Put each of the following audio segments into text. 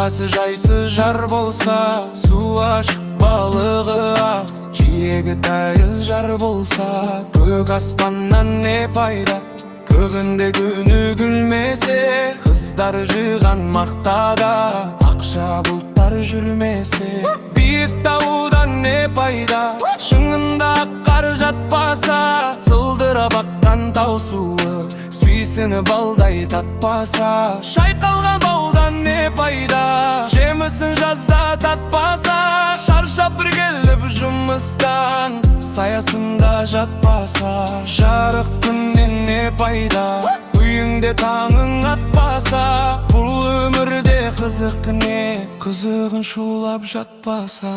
Жағасы жайсыз жар болса, су ашық, балығы аз, жиегі тайыз жар болса, көк аспаннан не пайда? Көбінде күні күлмесе, қыздар жиған мақтада ақша бұлттар жүрмесе, биік таудан не пайда, шыңында қар жатпаса, сылдырап аққан тау суы сүйсініп балдай татпаса, шайқалған баудан не пайда, жемісін жазда татпаса, шаршап бір келіп жұмыстан саясында жатпаса, жарық күннен не пайда, үйіңде таңың атпаса, бұл өмірде қызық не, қызығын шулап жатпаса?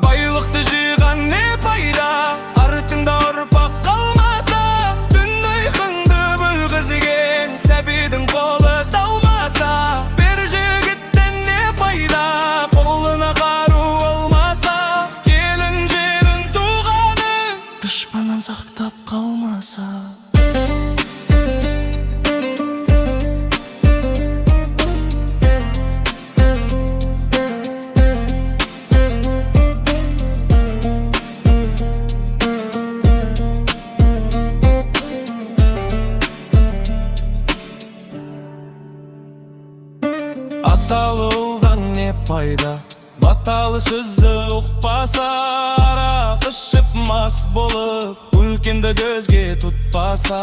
Байлықты жиған не пайда, артыңда ұрпақ қалмаса, түн ұйқыңды бөлгізген сәбидің қолы талмаса, бір жігіттен не пайда, қолына қару алмаса, елін, жерін, туғанын дұшпаннан сақтап қалмаса. Аталы ұлдан не пайда, баталы сөзді ұқпаса, арақ ішіп мас болып, үлкенді көзге тұтпаса,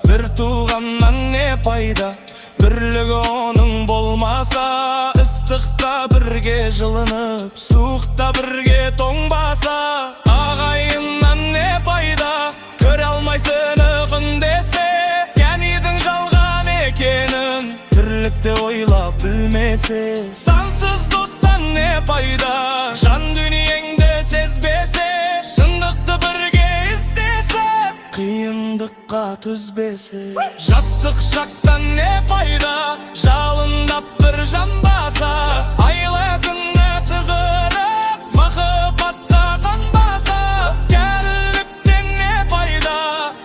бір туғаннан не пайда, бірлігі оның болмаса, ыстықта бірге жылынып, суықта бірге тоңбаса, ағайыннан не пайда, көре алмайсың күндесе, кәнидің жалған екенін тірлікте ойлап білмесе, сансыз достан не пайда, жан дүниеңді сезбесе, шындықты бірге іздесіп, қиындыққа төзбесе, жастық шақтан не пайда, жалындап бір жанбаса, айлы күні сығырып, махаббатқа қанбаса, кәріліктен не пайда,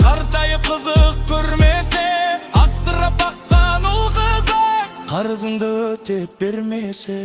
қартайып қызық көрмесе, асырап баққан ұл қызы қарызыңды өтеп бермесе.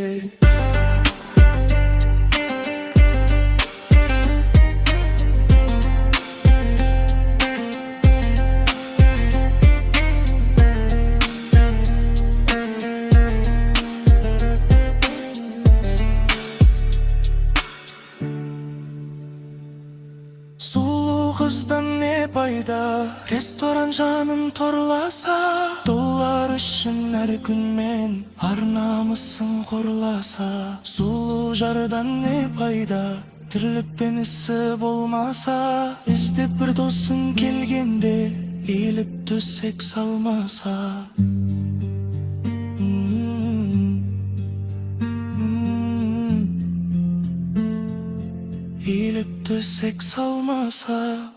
Сұлу қыздан не пайда, ресторан жанын торласа, доллар үшін әр күнмен ар намысын қорласа, сұлу жардан не пайда, тірлікпен ісі болмаса, іздеп бір досың келгенде иіліп төсек салмаса. М, м. Иіліп төсек салмаса.